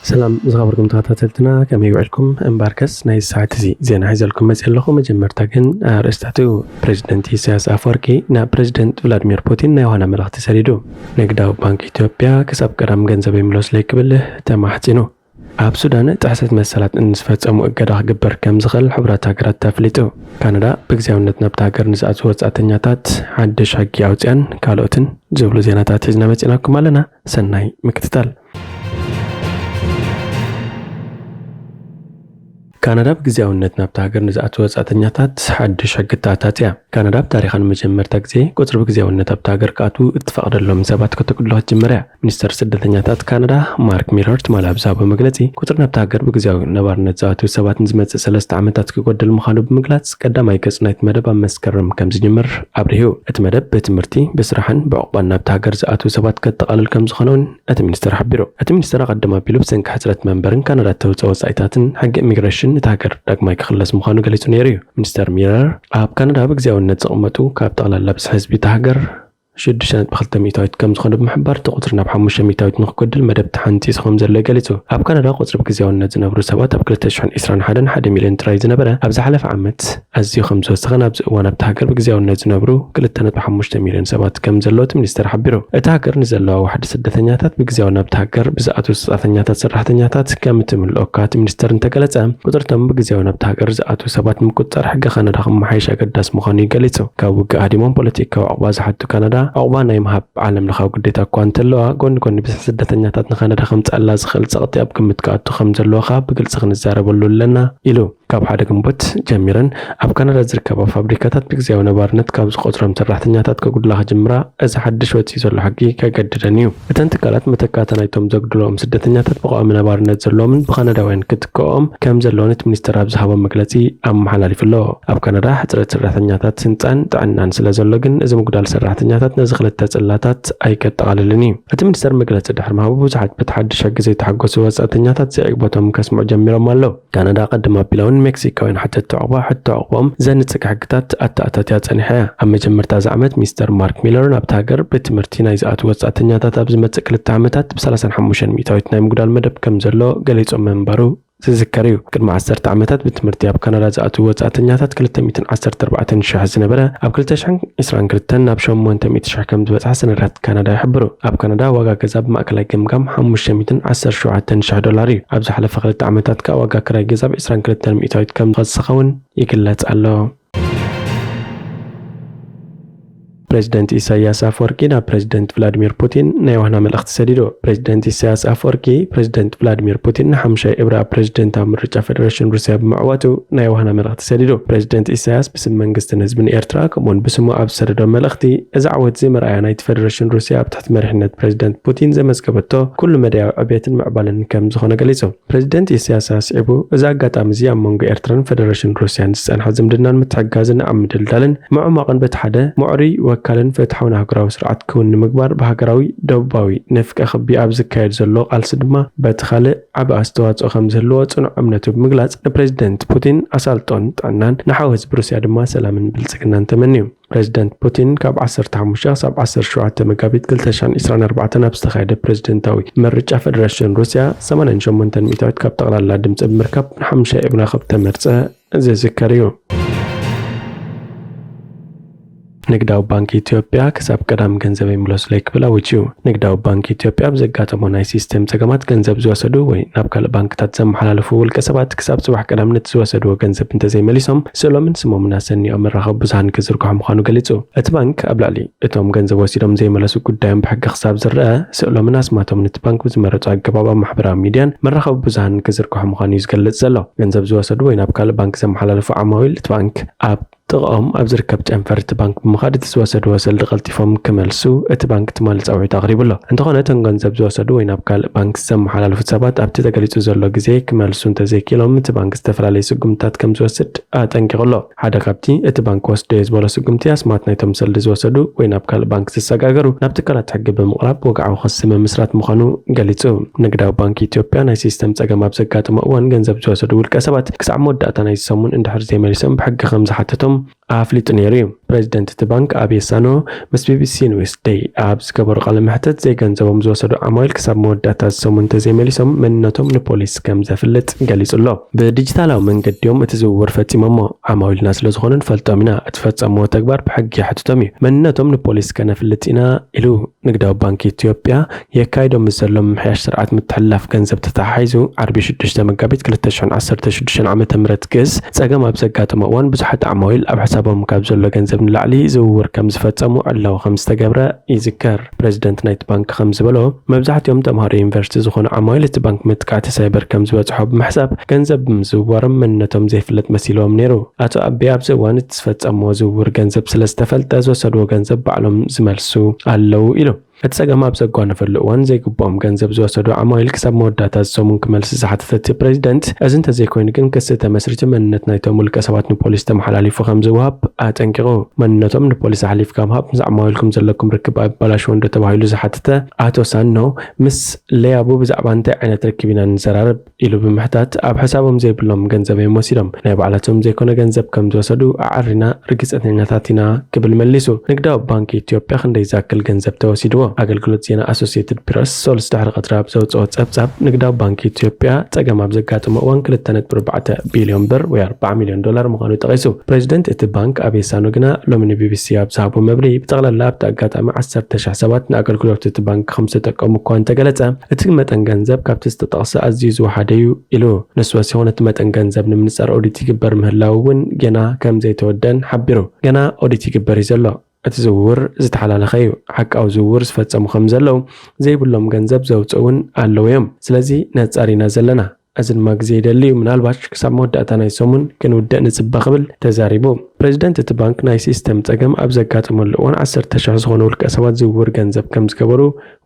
ሰላም ዝኸበርኩም ተኸታተልትና፣ ከመይ ውዕልኩም? እምበኣርከስ ናይ ሰዓት እዚ ዜና ሒዘልኩም መፅእ ኣለኹ። መጀመርታ ግን ኣርእስታቱ። ፕሬዚደንት ኢሳያስ ኣፈወርቂ ናብ ፕሬዚደንት ቭላድሚር ፑቲን ናይ ዋህና መልእኽቲ ሰዲዱ። ንግዳዊ ባንክ ኢትዮጵያ ክሳብ ቀዳም ገንዘብ ይምለሱለይ ክብል ተማሕፂኑ። ኣብ ሱዳን ጥሕሰት መሰላት እንዝፈጸሙ እገዳ ክግበር ከም ዝኽእል ሕቡራት ሃገራት ኣፍሊጡ። ካናዳ ብግዜያውነት ናብታ ሃገር ንዝኣትዉ ወጻእተኛታት ሓድሽ ሕጊ ኣውጽኣን ካልኦትን ዝብሉ ዜናታት ሒዝና መጺናኩም ኣለና። ሰናይ ምክትታል። ካናዳ ብግዜያውነት ናብታ ሃገር ንዝኣትዉ ወጻእተኛታት ሓድሽ ሕጊ ተኣታትያ። ካናዳ ኣብ ታሪኻ ንመጀመርታ ግዜ ቁጽሪ ብግዜያውነት ኣብታ ሃገር ክኣትዉ እትፈቕደሎም ሰባት ከተጉድሎ ክትጅምር እያ። ሚኒስተር ስደተኛታት ካናዳ ማርክ ሚለር ትማሊ ኣብ ዝሃቦ መግለጺ፣ ቁጽሪ ናብታ ሃገር ብግዜያዊ ነባርነት ዝኣትዉ ሰባት ንዝመጽእ ሰለስተ ዓመታት ክጎድል ምዃኑ ብምግላጽ፣ ቀዳማይ ገጽ ናይቲ መደብ ኣብ መስከረም ከም ዝጅምር ኣብሪሁ። እቲ መደብ ብትምህርቲ፣ ብስራሕን ብዕቑባን ናብታ ሃገር ዝኣትዉ ሰባት ከጠቓልል ከም ዝኾነ እውን እቲ ሚኒስተር ሓቢሩ። እቲ ሚኒስተር ኣቐድም ኣቢሉ ብሰንኪ ሕጽረት መንበርን ካናዳ እተውጽኦ ወጻኢታትን ሕጊ ኢሚግሬሽን እታ ሃገር ዳግማይ ክኽለስ ምዃኑ ገሊጹ ነይሩ እዩ። ሚኒስተር ሚለር ኣብ ካናዳ ብግዜያውነት ዝቕመጡ ካብ ጠቕላላ ብዝሒ ህዝቢ እታ ሃገር ሽዱሽተ ነጥቢ ክልተ ሚእታዊት ከም ዝኾኑ ብምሕባር፣ እቲ ቁጽሪ ናብ ሓሙሽተ ሚእታዊት ንኽጎድል መደብ ተሓንጺጹ ከም ዘሎ ገሊጹ። ኣብ ካናዳ ቁጽሪ ብግዜያውነት ዝነብሩ ሰባት ኣብ ክልተ ሽሕን ዕስራን ሓደን ሓደ ሚልዮን ጥራይ ዝነበረ፣ ኣብ ዝሓለፈ ዓመት ኣዝዩ ከም ዝወሰኸን ኣብዚ እዋን ኣብታ ሃገር ብግዜያውነት ዝነብሩ ክልተ ነጥቢ ሓሙሽተ ሚልዮን ሰባት ከም ዘለዉ እቲ ሚኒስተር ሓቢሩ። እታ ሃገር ንዘለዋ ዋሕዲ ስደተኛታት ብግዜያዊ ናብታ ሃገር ብዝኣትዉ ወጻእተኛታት ሰራሕተኛታት ከም እትምልኦ እኳ እቲ ሚኒስተር እንተገለጸ፣ ቁጽሪ እቶም ብግዜያዊ ናብታ ሃገር ዝኣትዉ ሰባት ንምቁጽጻር ሕጊ ካናዳ ክመሓየሽ ኣገዳሲ ምዃኑ እዩ ገሊጹ። ካብ ውግእ ሃዲሞም ፖለቲካዊ ዕቑባ ዝሓቱ ካናዳ፣ ዕቑባ ናይ ምሃብ ዓለም ለኻዊ ግዴታ እኳ እንተለዋ፣ ጎኒ ጎኒ ብዝሒ ስደተኛታት ንካናዳ ከምጽኣላ ዝኽእል ጸቕጢ ኣብ ግምት ክኣቱ ከም ዘለዎ ከኣ ብግልጺ ክንዛረበሉ ኣለና ኢሉ። ካብ ሓደ ግንቦት ጀሚረን ኣብ ካናዳ ዝርከባ ፋብሪካታት ብግዜያዊ ነባርነት ካብ ዝቖጽሮም ሰራሕተኛታት ከጉድላ ክጅምራ፣ እዚ ሓድሽ ወጺኡ ዘሎ ሕጊ ከገድደን እዩ። እተን ትካላት መተካእታ ናይቶም ዘጉድልኦም ስደተኛታት ብቐዋሚ ነባርነት ዘለዎምን ብካናዳውያን ክትክኦም ከም ዘለወን እቲ ሚኒስተር ኣብ ዝሃቦ መግለጺ ኣመሓላሊፉ ኣሎ። ኣብ ካናዳ ሕጽረት ሰራሕተኛታት ህንጻን ጥዕናን ስለ ዘሎ ግን፣ እዚ ምጉዳል ሰራሕተኛታት ነዚ ክልተ ጽላታት ኣይከጠቓልልን እዩ። እቲ ሚኒስተር መግለጺ ድሕሪ ምሃቡ፣ ብዙሓት በቲ ሓድሽ ሕጊ ዘይተሓጎሱ ወጻእተኛታት ዘይዕግበቶም ከስምዑ ጀሚሮም ኣለዉ። ካናዳ ቀድም ኣቢላ እውን ሜክሲካውያን ሓተትቲ ዕቑባ ሕቶ ዕቑቦም ዘንጽግ ሕግታት ኣተኣታትያ ጸኒሓ እያ። ኣብ መጀመርታ እዚ ዓመት ሚስተር ማርክ ሚለር ናብታ ሃገር ብትምህርቲ ናይ ዝኣትዉ ወጻእተኛታት ኣብ ዝመጽእ ክልተ ዓመታት ብ ሰላሳን ሓሙሽተን ሚእታዊት ናይ ምጉዳል መደብ ከም ዘሎ ገሊጹ ምንባሩ ዝዝከር እዩ። ቅድሚ ዓሰርተ ዓመታት ብትምህርቲ ኣብ ካናዳ ዝኣትዉ ወጻእተኛታት ክልተ ሚእትን ዓሰርተ ኣርባዕተን ሽሕ ዝነበረ፣ ኣብ ክልተ ሽሕን ዕስራን ክልተን ናብ ሸሞንተ ሚእቲ ሽሕ ከም ዝበጽሐ ሰነዳት ካናዳ ይሕብሩ። ኣብ ካናዳ ዋጋ ገዛ ብማእከላይ ገምጋም ሓሙሽተ ሚእትን ዓሰርተ ሸውዓተን ሽሕ ዶላር እዩ። ኣብ ዝሓለፈ ክልተ ዓመታት ከኣ ዋጋ ክራይ ገዛ ብ ዕስራን ክልተን ሚእታዊት ከም ዝኸሰኸ እውን ይግለጽ ኣሎ። ፕሬዚደንት ኢሳያስ ኣፈወርቂ ናብ ፕሬዚደንት ቭላድሚር ፑቲን ናይ ዋህና መልእኽቲ ሰዲዱ። ፕሬዚደንት ኢሳያስ ኣፈወርቂ፣ ፕሬዚደንት ቭላድሚር ፑቲን ንሓምሻይ እብራ ፕሬዚደንታዊ ምርጫ ፌደሬሽን ሩስያ ብምዕዋቱ ናይ ዋህና መልእኽቲ ሰዲዱ። ፕሬዚደንት ኢሳያስ ብስም መንግስትን ህዝብን ኤርትራ፣ ከምኡውን ብስሙ ኣብ ዝሰደዶ መልእኽቲ፣ እዚ ዓወት እዚ መርኣያ ናይቲ ፌደሬሽን ሩስያ ኣብ ትሕቲ መሪሕነት ፕሬዚደንት ፑቲን ዘመዝገበቶ ኩሉ መዳያዊ ዕብየትን ምዕባለን ከም ዝኾነ ገሊጹ። ፕሬዚደንት ኢሳያስ ኣስዒቡ፣ እዚ ኣጋጣሚ እዚ ኣብ መንጎ ኤርትራን ፌደሬሽን ሩስያን ዝጸንሐ ዝምድናን ምትሕግጋዝን ኣብ ምድልዳልን ምዕሟቕን በቲ ሓደ፣ ምዕሩይ፣ ወካልን ፍትሓውን ኣህጉራዊ ስርዓት ክውን ንምግባር ብሃገራዊ ደቡባዊ ንፍቀ ክቢ ኣብ ዝካየድ ዘሎ ቃልሲ ድማ በቲ ካልእ ዓቢ ኣስተዋጽኦ ከም ዝህልዎ ጽኑዕ እምነቱ ብምግላጽ፣ ንፕሬዚደንት ፑቲን ኣሳልጦን ጥዕናን፣ ንሓው ህዝቢ ሩስያ ድማ ሰላምን ብልጽግናን ተመንዩ። ፕሬዚደንት ፑቲን ካብ ዓሰርተ ሓሙሽተ ክሳብ ዓሰርተ ሸውዓተ መጋቢት ክልተ ሽሕን ዕስራን ኣርባዕተን ኣብ ዝተኻየደ ፕሬዚደንታዊ ምርጫ ፌደሬሽን ሩስያ ሰማንያን ሸሞንተን ሚእታዊት ካብ ጠቕላላ ድምፂ ብምርካብ ንሓምሻይ እብራ ከም ተመርፀ ዝዝከር እዩ። ንግዳዊ ባንክ ኢትዮጵያ ክሳብ ቀዳም ገንዘበይ ምለሱለይ ክብል ኣዊጁ። ንግዳዊ ባንክ ኢትዮጵያ ኣብ ዘጋጠሞ ናይ ሲስተም ጸገማት ገንዘብ ዝወሰዱ ወይ ናብ ካልእ ባንክታት ዘመሓላለፉ ውልቀ ሰባት ክሳብ ጽባሕ ቀዳም ነቲ ዝወሰድዎ ገንዘብ እንተዘይመሊሶም ስእሎምን ስሞምን ኣሰኒቖም መራኸቢ ብዙሃን ክዝርግሑ ምዃኑ ገሊጹ። እቲ ባንክ ኣብ ልዕሊ እቶም ገንዘብ ወሲዶም ዘይመለሱ ጉዳዮም ብሕጊ ክሳብ ዝረአ ስእሎምን ኣስማቶምን እቲ ባንክ ብዝመረጾ ኣገባብ ኣብ ማሕበራዊ ሚድያን መራኸቢ ብዙሃን ክዝርግሑ ምዃኑ እዩ ዝገልጽ ዘሎ። ገንዘብ ዝወሰዱ ወይ ናብ ካልእ ባንክ ዘመሓላለፉ ዓማዊል እቲ ባንክ ኣብ ጥቕኦም ኣብ ዝርከብ ጨንፈር እቲ ባንክ ብምኻድ እቲ ዝወሰድዎ ሰልዲ ቀልጢፎም ክመልሱ እቲ ባንክ ትማሊ ጻውዒት ኣቕሪቡ ኣሎ። እንተኾነ እቶም ገንዘብ ዝወሰዱ ወይ ናብ ካልእ ባንክ ዘመሓላልፉ ሰባት ኣብቲ ተገሊጹ ዘሎ ግዜ ክመልሱ እንተዘይክኢሎም እቲ ባንክ ዝተፈላለዩ ስጉምትታት ከም ዝወስድ ኣጠንቂቑ ኣሎ። ሓደ ካብቲ እቲ ባንክ ወስደዮ ዝበሎ ስጉምቲ ኣስማት ናይቶም ሰልዲ ዝወሰዱ ወይ ናብ ካልእ ባንክ ዝሰጋገሩ ናብ ትካላት ሕጊ ብምቕራብ ወግዓዊ ክሲ ምምስራት ምዃኑ ገሊጹ። ንግዳዊ ባንክ ኢትዮጵያ ናይ ሲስተም ጸገም ኣብ ዘጋጠሞ እዋን ገንዘብ ዝወሰዱ ውልቀ ሰባት ክሳዕ መወዳእታ ናይዚ ሰሙን እንድሕር ዘይመሊሶም ብሕጊ ከም ዝሓተቶም ኣፍሊጡ ነይሩ እዩ። ፕሬዚደንት እቲ ባንክ ኣቤ ሳኖ ምስ ቢቢሲ ኒውስ ደይ ኣብ ዝገበሩ ቃለ መሕተት፣ ዘይገንዘቦም ዝወሰዱ ዓማዊል ክሳብ መወዳእታ እዚ ሰሙን እንተዘይመሊሶም መንነቶም ንፖሊስ ከም ዘፍልጥ ገሊጹ ኣሎ። ብዲጂታላዊ መንገዲ እዮም እቲ ዝውውር ፈጺሞሞ። ዓማዊልና ስለ ዝኾኑ ንፈልጦም ኢና። እቲ ፈጸምዎ ተግባር ብሕጊ የሕትቶም እዩ። መንነቶም ንፖሊስ ከነፍልጥ ኢና ኢሉ ንግዳዊ ባንክ ኢትዮጵያ። የካይዶ ምስ ዘሎ ምምሕያሽ ስርዓት ምትሕልላፍ ገንዘብ ተተሓሒዙ፣ ዓርቢ ሽዱሽተ መጋቢት ክልተ ሽሕን ዓሰርተ ሽዱሽተን ዓመተ ምህረት ግስ ጸገም ኣብ ዘጋጠመ እዋን ብዙሓት ዓማዊል ኣብ ሕሳቦም ካብ ዘሎ ገንዘብ ንላዕሊ ዝውውር ከም ዝፈጸሙ ዕላዊ ከም ዝተገብረ ይዝከር። ፕሬዚደንት ናይቲ ባንክ ከም ዝበሎ፣ መብዛሕትኦም ተምሃሮ ዩኒቨርሲቲ ዝኾኑ ዓማዊል እቲ ባንክ መጥቃዕቲ ሳይበር ከም ዝበጽሖ ብምሕሳብ፣ ገንዘብ ብምዝውዋሮም መንነቶም ዘይፍለጥ መሲልዎም ነይሩ። ኣቶ ኣቤ ኣብዚ እዋን እቲ ዝፈጸምዎ ዝውውር ገንዘብ ስለ ዝተፈልጠ፣ ዝወሰድዎ ገንዘብ ባዕሎም ዝመልሱ ኣለዉ ኢሉ። እቲ ጸገም ኣብ ዘጓነፈሉ እዋን፣ ዘይግብኦም ገንዘብ ዝወሰዱ ዓማዊል ክሳብ መወዳእታ እዚ ሰሙን ክመልስ ዝሓተተ እቲ ፕሬዚደንት፣ እዚ እንተዘይኮይኑ ግን ክሲ ተመስሪቱ መንነት ናይቶም ውልቀ ሰባት ንፖሊስ ተመሓላሊፉ ከም ዝወሃብ ኣጠንቂቑ። መንነቶም ንፖሊስ ኣሕሊፍካ ምሃብ ምስ ዓማዊልኩም ዘለኩም ርክብ ኣበላሽዎ እንዶ ተባሂሉ ዝሓተተ ኣቶ ሳኖ፣ ምስ ለያቡ ብዛዕባ እንታይ ዓይነት ርክብ ኢና ንዘራረብ ኢሉ ብምሕታት፣ ኣብ ሕሳቦም ዘይብሎም ገንዘብ እዮም ወሲዶም። ናይ ባዕላቶም ዘይኮነ ገንዘብ ከም ዝወሰዱ ኣዐሪና ርግጸኛታት ኢና ክብል መሊሱ። ንግዳዊ ባንክ ኢትዮጵያ ክንደይ ዝኣክል ገንዘብ ተወሲድዎ? ኣገልግሎት ዜና ኣሶሲየትድ ፕረስ ሰሉስ ድሕሪ ቀትሪ ኣብ ዘውጽኦ ጸብጻብ፣ ንግዳዊ ባንክ ኢትዮጵያ ጸገም ኣብ ዘጋጠመ እዋን ክልተ ነጥቢ ኣርባዕተ ቢልዮን ብር ወይ ኣርባዓ ሚልዮን ዶላር ምዃኑ ጠቒሱ። ፕሬዚደንት እቲ ባንክ ኣቤ ሳኖ ግና ሎሚ ንቢቢሲ ኣብ ዝሃቦ መብርሂ፣ ብጠቕላላ ኣብቲ ኣጋጣሚ ዓሰርተ ሽሕ ሰባት ንኣገልግሎት እቲ ባንክ ከም ዝተጠቀሙ እኳ እንተገለጸ፣ እቲ መጠን ገንዘብ ካብቲ ዝተጠቕሰ ኣዝዩ ዝወሓደ እዩ ኢሉ። ንሱ ወሲኹ፣ ነቲ መጠን ገንዘብ ንምንጻር ኦዲት ይግበር ምህላዉ እውን ገና ከም ዘይተወደን ሓቢሩ። ገና ኦዲት ይግበር እዩ ዘሎ። እቲ ዝውውር ዝተሓላለኸ እዩ። ሓቃዊ ዝውውር ዝፈጸሙ ከም ዘለዉ፣ ዘይብሎም ገንዘብ ዘውጽኡ እውን ኣለዉ እዮም። ስለዚ ነጻር ኢና ዘለና። እዚ ድማ ግዜ ይደሊ እዩ። ምናልባሽ ክሳብ መወዳእታ ናይ ሰሙን ክንውድእ ንጽበ ክብል ተዛሪቡ። ፕሬዚደንት እቲ ባንክ ናይ ሲስተም ጸገም ኣብ ዘጋጠመሉ እዋን ዓሰርተ ሽሕ ዝኾኑ ውልቀ ሰባት ዝውውር ገንዘብ ከም ዝገበሩ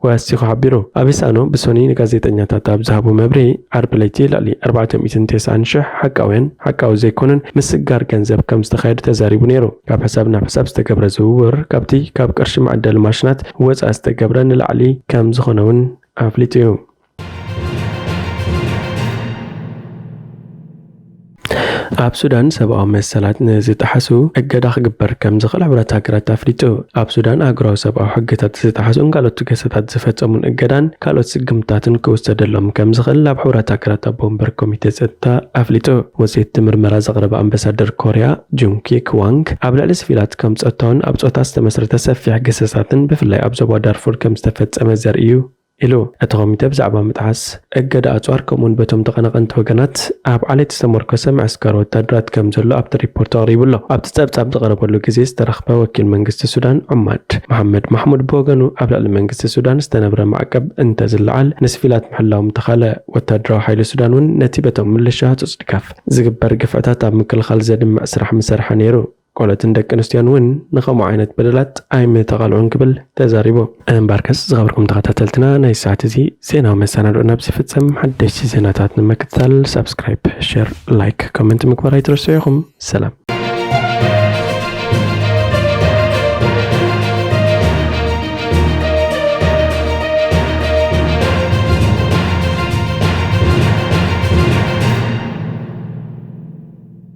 ወሲኹ ሓቢሩ። ኣቤ ሳኖ ብሶኒ ንጋዜጠኛታት ኣብ ዝሃቦ መብርሂ፣ ዓርቢ ለይቲ ልዕሊ ኣርባዕተ ሚእትን ተስዓን ሽሕ ሓቃውያን፣ ሓቃዊ ዘይኮኑን ምስጋር ገንዘብ ከም ዝተኻየዱ ተዛሪቡ ነይሩ። ካብ ሕሳብ ናብ ሕሳብ ዝተገብረ ዝውውር፣ ካብቲ ካብ ቅርሺ መዐደሊ ማሽናት ወጻኢ ዝተገብረ ንላዕሊ ከም ዝኾነ እውን ኣፍሊጡ እዩ። ኣብ ሱዳን ሰብኣዊ መሰላት ንዝጠሓሱ እገዳ ክግበር ከም ዝኽእል ሕቡራት ሃገራት ኣፍሊጡ። ኣብ ሱዳን ኣህጉራዊ ሰብኣዊ ሕግታት ዝጠሓሱን ካልኦት ገሰታት ዝፈጸሙን እገዳን ካልኦት ስግምታትን ክውሰደሎም ከም ዝኽእል ኣብ ሕቡራት ሃገራት ኣቦ ወንበር ኮሚቴ ጸጥታ ኣፍሊጡ። ውጽኢት እቲ ምርመራ ዘቕረበ ኣምባሳደር ኮርያ ጁንግ ኪክ ዋንግ፣ ኣብ ልዕሊ ስቪላት ከም ጾታውን ኣብ ጾታ ዝተመስረተ ሰፊሕ ገሰሳትን ብፍላይ ኣብ ዞባ ዳርፉር ከም ዝተፈጸመ ዘርኢ እዩ ኢሉ። እቲ ኮሚተ ብዛዕባ ምጥሓስ እገዳ ኣጽዋር ከምኡውን በቶም ተቐናቐንቲ ወገናት ኣብ ዓሌት ዝተመርኮሰ መዕስከር ወታደራት ከም ዘሎ ኣብቲ ሪፖርቱ ኣቕሪቡ ኣሎ። ኣብቲ ጸብጻብ ዝቐረበሉ ግዜ ዝተረኽበ ወኪል መንግስቲ ሱዳን ዑማድ መሓመድ ማሕሙድ ብወገኑ፣ ኣብ ልዕሊ መንግስቲ ሱዳን ዝተነብረ ማዕቀብ እንተዝለዓል ንስቪላት ምሕላው ምተኻለ፣ ወታደራዊ ሓይሊ ሱዳን እውን ነቲ በቶም ምልሻ ህጹጽ ድጋፍ ዝግበር ግፍዕታት ኣብ ምክልኻል ዘድምዕ ስራሕ ምሰርሐ ነይሩ። ቆልዑትን ደቂ ኣንስትዮን እውን ንኸምኡ ዓይነት በደላት ኣይምተቓልዑን ክብል ተዛሪቡ። እምበርከስ ዝኸበርኩም ተኸታተልትና፣ ናይ ሰዓት እዚ ዜናዊ መሰናድኦ ናብዚ ይፍጸም። ሓደሽቲ ዜናታት ንምክትታል ሳብስክራይብ፣ ሸር፣ ላይክ፣ ኮመንት ምግባር ኣይትረስዑ ኢኹም። ሰላም።